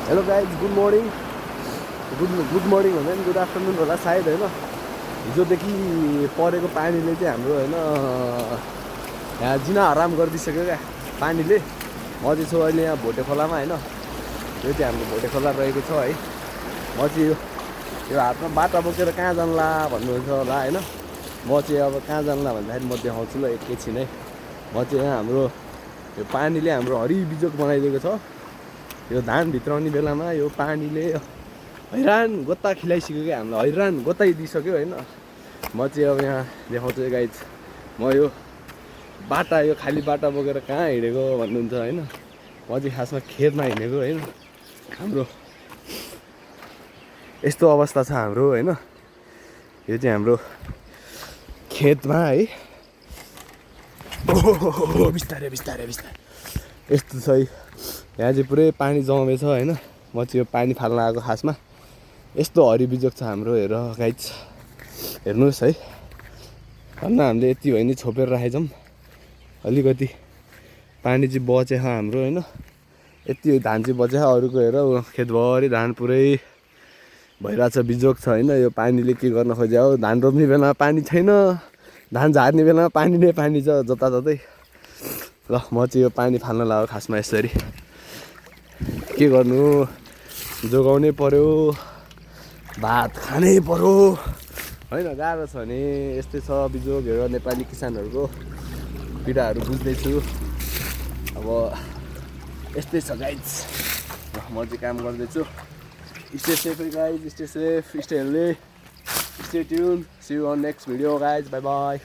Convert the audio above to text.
Hello guys, good morning भन्दा नि good afternoon होला सायद होइन। हिजोदेखि परेको पानीले चाहिँ हाम्रो होइन यहाँ जिना हराम गरिदिइसक्यो क्या पानीले। म चाहिँ छु अहिले यहाँ भोटे खोलामा होइन। यो चाहिँ हाम्रो भोटे खोला रहेको छ है। म चाहिँ यो हातमा बाटा बोकेर कहाँ जान्ला भन्नुहुन्छ होला होइन। म चाहिँ अब कहाँ जान्ला भन्दाखेरि म देखाउँछु ल एकैछिन है। म चाहिँ यहाँ हाम्रो यो पानीले हाम्रो हरिबिजोग बनाइदिएको छ। यो धान भित्राउने बेलामा यो पानीले हैरान गोत्ता खिलाइसक्यो क्या हामीलाई, हैरान गोत्ताइदिइसक्यो होइन। म चाहिँ अब यहाँ देखाउँछु गाइज, म यो बाटा यो खाली बाटा बोकेर कहाँ हिँडेको भन्नुहुन्छ होइन। म चाहिँ खासमा खेतमा हिँडेको होइन। हाम्रो यस्तो अवस्था छ हाम्रो होइन। यो चाहिँ हाम्रो खेतमा है। ओहो बिस्तारै बिस्तारै बिस्तारै यस्तो छ है। यहाँ चाहिँ पुरै पानी जमेछ होइन। म चाहिँ यो पानी फाल्न आएको खासमा। यस्तो हरिबिजोग छ हाम्रो, हेर गाइज हेर्नुहोस् है। भन्न हामीले यति भयो नि छोपेर राखेछौँ। अलिकति पानी चाहिँ बचेछ हाम्रो होइन। यति धान चाहिँ बचेछ, अरूको हेर खेतभरि धान पुरै भइरहेछ, बिजोग छ होइन। यो पानीले के गर्न खोज्यो हो। धान रोप्ने बेलामा पानी छैन, धान झार्ने बेलामा पानी नै पानी छ जताततै। ल म चाहिँ यो पानी फाल्न लाग्यो खासमा यसरी। के गर्नु, जोगाउनै पर्यो, भात खानै पर्यो होइन। गाह्रो छ भने यस्तै छ बिजोग। हेर नेपाली किसानहरूको पीडाहरू बुझ्दैछु अब। यस्तै छ गाइज। म चाहिँ काम गर्दैछु। Stay safe guys, stay safe, stay healthy, stay tune. See you on next video guys, bye by.